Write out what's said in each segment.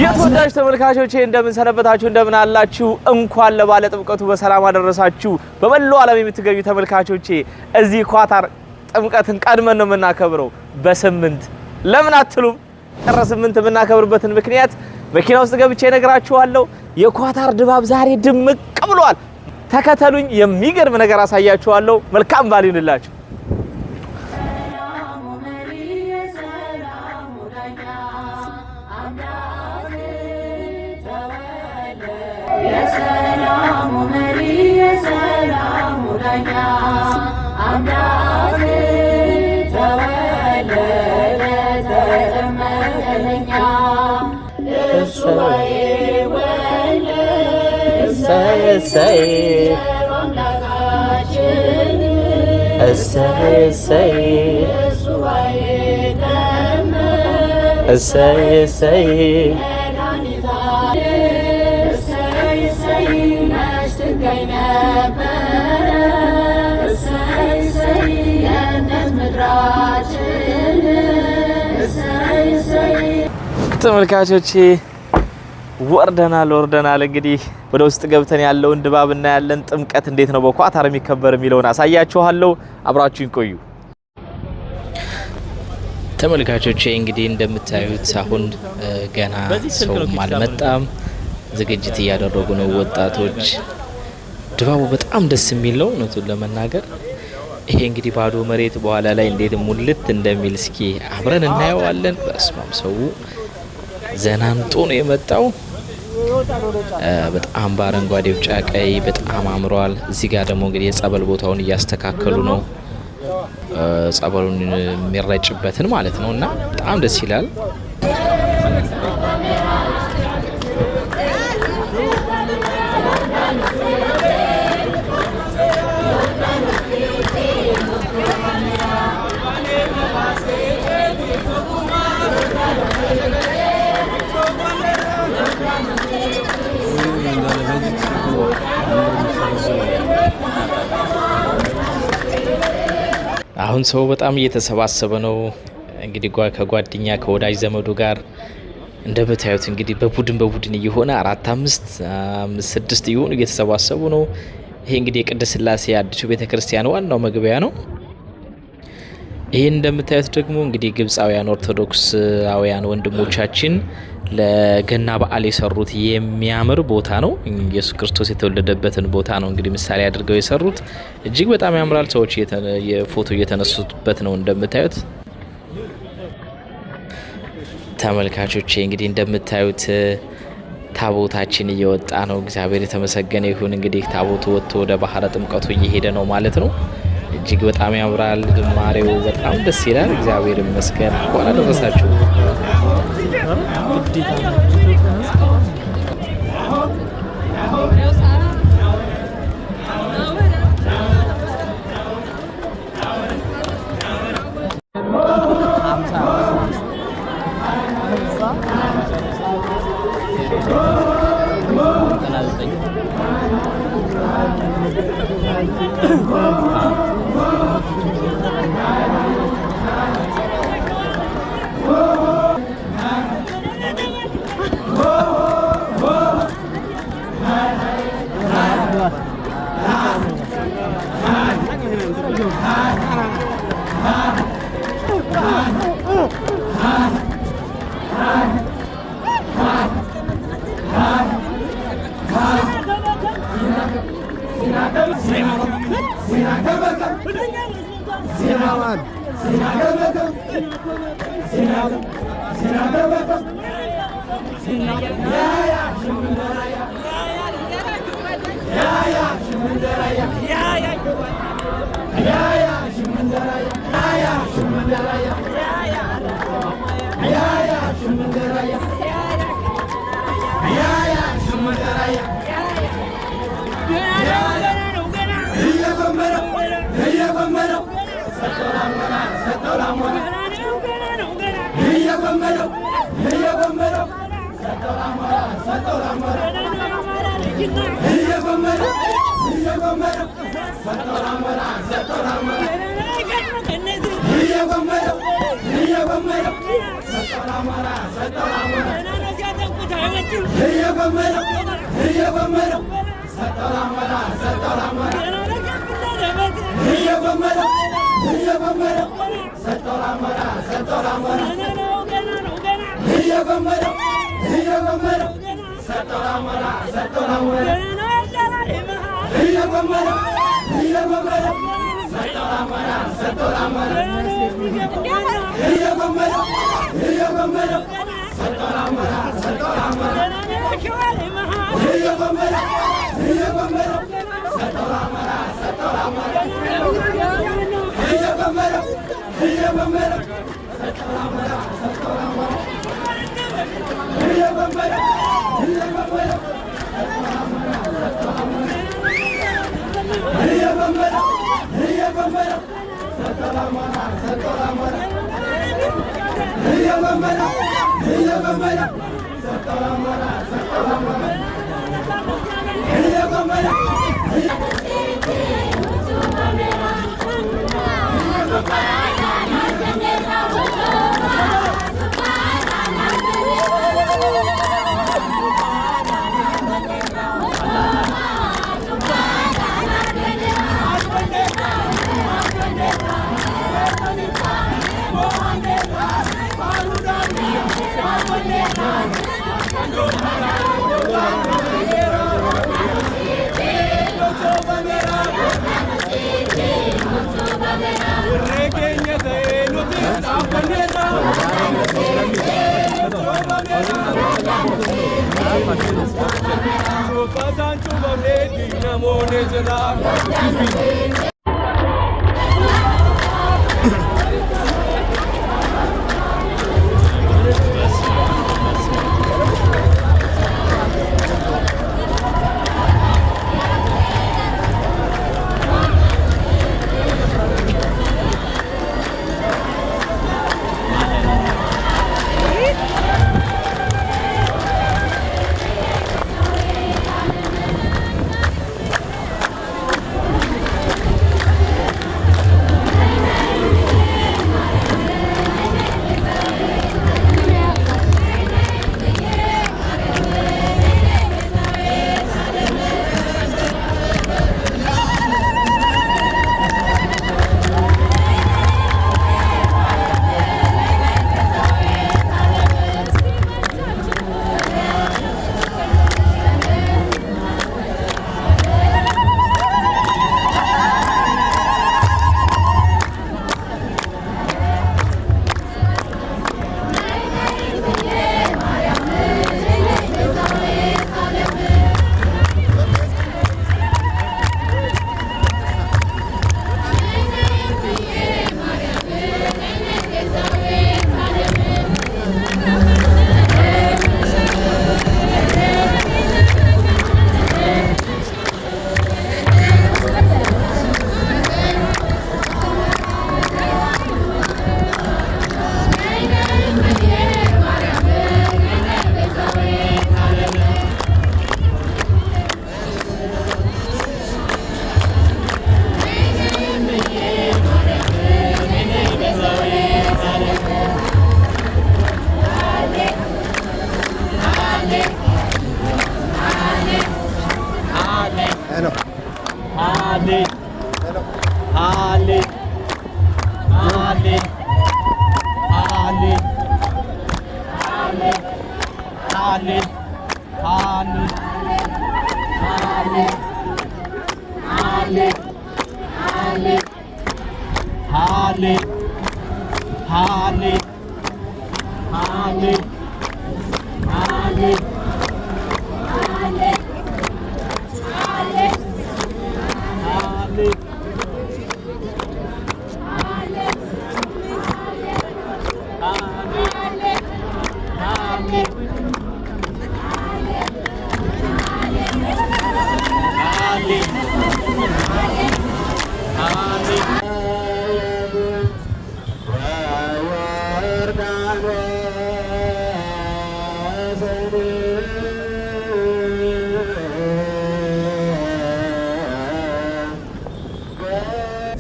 የተወዳጅ ተመልካቾቼ እንደምን ሰነበታችሁ? እንደምን አላችሁ? እንኳን ለበዓለ ጥምቀቱ በሰላም አደረሳችሁ። በመላው ዓለም የምትገኙ ተመልካቾቼ እዚህ ኳታር ጥምቀትን ቀድመን ነው የምናከብረው በ8። ለምን አትሉም? ጥር 8 የምናከብርበትን ምክንያት መኪና ውስጥ ገብቼ እነግራችኋለሁ። የኳታር ድባብ ዛሬ ድምቅ ብሏል። ተከተሉኝ፣ የሚገርም ነገር አሳያችኋለሁ። መልካም በዓል ይሁንላችሁ። እሰይ እሰይ እሰይ እሰይ እሰይ። ተመልካቾቼ ወርደናል ወርደናል። እንግዲህ ወደ ውስጥ ገብተን ያለውን ድባብ እናያለን። ጥምቀት እንዴት ነው በኳታር የሚከበር የሚለውን አሳያችኋለሁ። አብራችሁኝ ቆዩ። ተመልካቾቼ እንግዲህ እንደምታዩት አሁን ገና ሰውም አልመጣም። ዝግጅት እያደረጉ ነው ወጣቶች። ድባቡ በጣም ደስ የሚል ነው እውነቱን ለመናገር። ይሄ እንግዲህ ባዶ መሬት በኋላ ላይ እንዴት ሙልት እንደሚል እስኪ አብረን እናየዋለን። በስማም ሰው ዘናንጦ ነው የመጣው። በጣም በአረንጓዴ ቢጫ፣ ቀይ በጣም አምሯል። እዚህ ጋር ደግሞ እንግዲህ የጸበል ቦታውን እያስተካከሉ ነው፣ ጸበሉን የሚረጭበትን ማለት ነው። እና በጣም ደስ ይላል። አሁን ሰው በጣም እየተሰባሰበ ነው። እንግዲህ ከጓደኛ ከወዳጅ ዘመዱ ጋር እንደምታዩት እንግዲህ በቡድን በቡድን እየሆነ አራት አምስት አምስት ስድስት እየሆኑ እየተሰባሰቡ ነው። ይሄ እንግዲህ የቅድስት ሥላሴ አዲሱ ቤተክርስቲያን ዋናው መግቢያ ነው። ይህን እንደምታዩት ደግሞ እንግዲህ ግብፃውያን ኦርቶዶክሳውያን ወንድሞቻችን ለገና በዓል የሰሩት የሚያምር ቦታ ነው። ኢየሱስ ክርስቶስ የተወለደበትን ቦታ ነው እንግዲህ ምሳሌ አድርገው የሰሩት፣ እጅግ በጣም ያምራል። ሰዎች ፎቶ እየተነሱበት ነው እንደምታዩት። ተመልካቾቼ እንግዲህ እንደምታዩት ታቦታችን እየወጣ ነው። እግዚአብሔር የተመሰገነ ይሁን። እንግዲህ ታቦቱ ወጥቶ ወደ ባህረ ጥምቀቱ እየሄደ ነው ማለት ነው። እጅግ በጣም ያምራል። ዝማሬው በጣም ደስ ይላል። እግዚአብሔር ይመስገን። እንኳን አደረሳችሁ። Amen.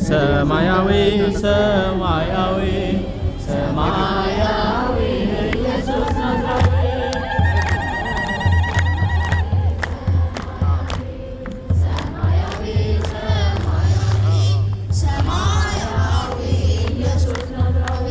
ሰማያዊ ሰማያዊ ሰማያዊ ኢየሱስ ናዝራዊ። ሰማያዊ ኢየሱስ ናዝራዊ።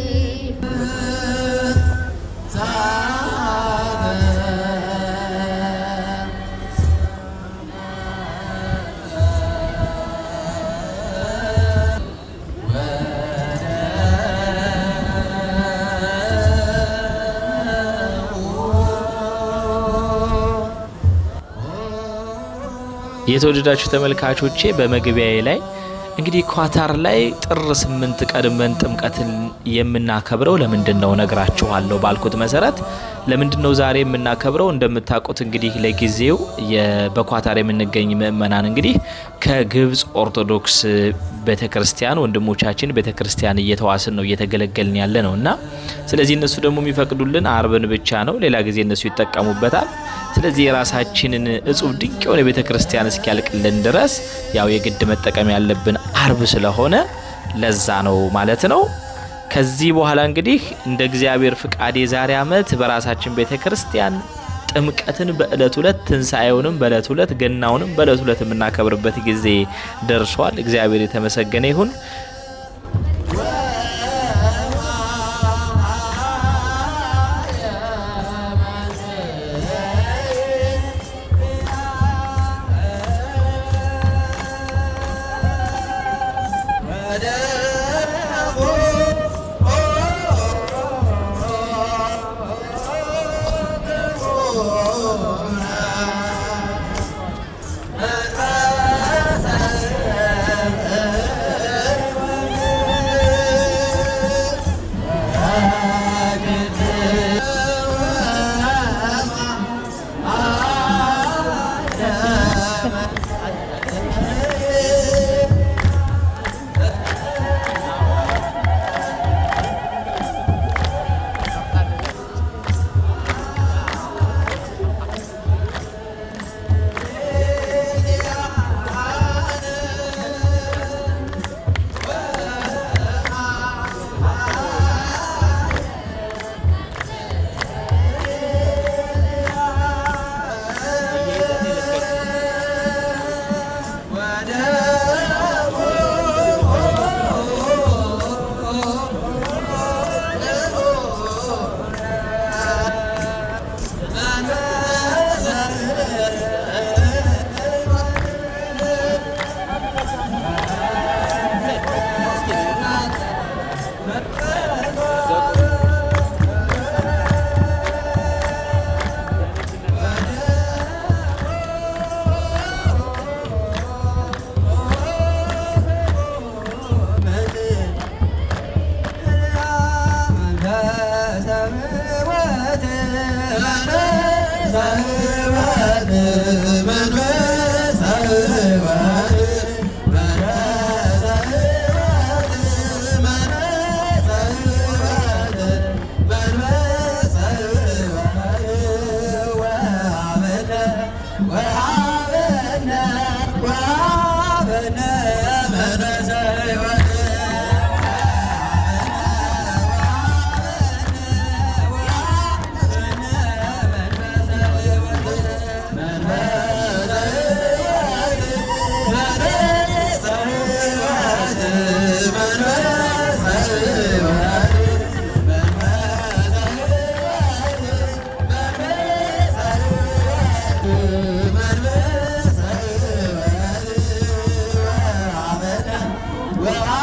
የተወደዳችሁ ተመልካቾቼ፣ በመግቢያዬ ላይ እንግዲህ ኳታር ላይ ጥር 8 ቀድመን ጥምቀትን የምናከብረው ለምንድን ነው ነግራችኋለሁ ባልኩት መሰረት ለምንድን ነው ዛሬ የምናከብረው? እንደምታውቁት እንግዲህ ለጊዜው በኳታር የምንገኝ ምእመናን እንግዲህ ከግብጽ ኦርቶዶክስ ቤተክርስቲያን ወንድሞቻችን ቤተክርስቲያን እየተዋስን ነው እየተገለገልን ያለ ነው እና ስለዚህ እነሱ ደግሞ የሚፈቅዱልን አርብን ብቻ ነው። ሌላ ጊዜ እነሱ ይጠቀሙበታል። ስለዚህ የራሳችንን እጹብ ድንቅ የሆነ ቤተ ክርስቲያን እስኪያልቅልን ድረስ ያው የግድ መጠቀም ያለብን አርብ ስለሆነ ለዛ ነው ማለት ነው። ከዚህ በኋላ እንግዲህ እንደ እግዚአብሔር ፍቃድ የዛሬ ዓመት በራሳችን ቤተ ክርስቲያን ጥምቀትን በእለት ሁለት፣ ትንሣኤውንም በእለት ሁለት፣ ገናውንም በእለት ሁለት የምናከብርበት ጊዜ ደርሷል። እግዚአብሔር የተመሰገነ ይሁን። Well,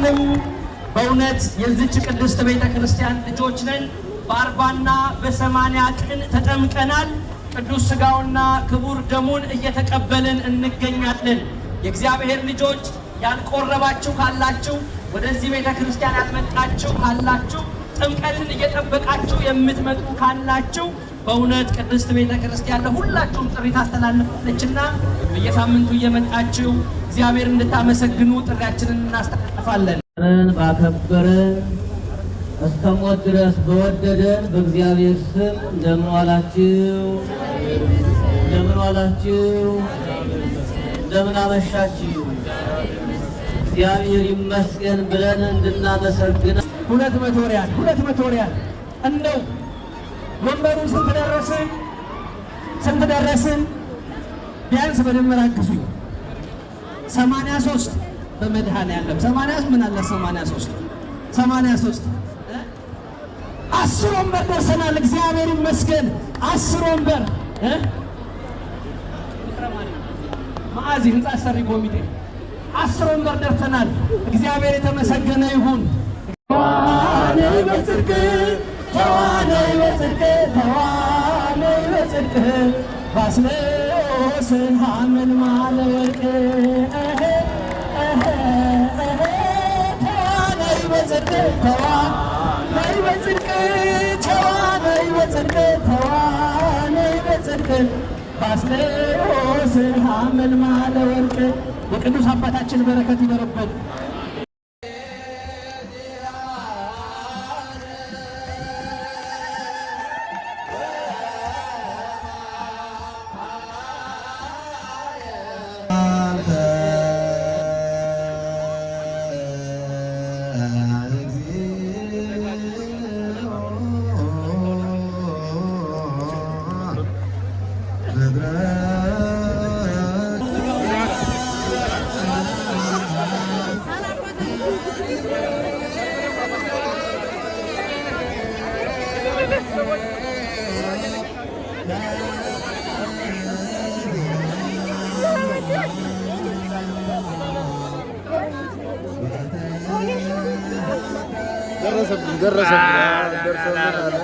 ሁላችንም በእውነት የዚች ቅድስት ቤተ ክርስቲያን ልጆች ነን። በ40ና በ80 ቀን ተጠምቀናል። ቅዱስ ሥጋውና ክቡር ደሙን እየተቀበልን እንገኛለን። የእግዚአብሔር ልጆች፣ ያልቆረባችሁ ካላችሁ፣ ወደዚህ ቤተ ክርስቲያን ያልመጣችሁ ካላችሁ፣ ጥምቀትን እየጠበቃችሁ የምትመጡ ካላችሁ፣ በእውነት ቅድስት ቤተ ክርስቲያን ለሁላችሁም ጥሪ ታስተላልፋለችና በየሳምንቱ እየመጣችሁ እግዚአብሔር እንድታመሰግኑ ጥሪያችንን እናስተላልፋለን። ባከበረን፣ እስከ ሞት ድረስ በወደደን በእግዚአብሔር ስም እንደምን ዋላችሁ? እንደምን ዋላችሁ? እንደምን አመሻችሁ? እግዚአብሔር ይመስገን ብለን እንድናመሰግን 200 ሪያል፣ 200 ሪያል። እንደው ወንበሩን ስንት ደረስን? ስንት ደረስን? ቢያንስ በድምር አግዙኝ። 83። በመድኃኔዓለም 80 ምን አለ? 83፣ 83። 10 ወንበር ደርሰናል። እግዚአብሔር ይመስገን። 10 ወንበር። ማዕዚ ህንፃ ሰሪ ኮሚቴ፣ 10 ወንበር ደርሰናል። እግዚአብሔር የተመሰገነ ይሁን። ተዋነይ በጽድቅ፣ ተዋነይ በጽድቅ፣ ተዋነይ በጽድቅ፣ ባስልዮስ ሐመልማለ ወርቅ። ተዋነይ በጽድቅ፣ ተዋነይ በጽድቅ፣ ተዋነይ በጽድቅ፣ ተዋነይ በጽድቅ፣ ባስልዮስ ሐመልማለ ወርቅ። የቅዱስ አባታችን በረከት ይደርብን። ደረሰብን፣ ደረሰብን፣ ደርሰብን።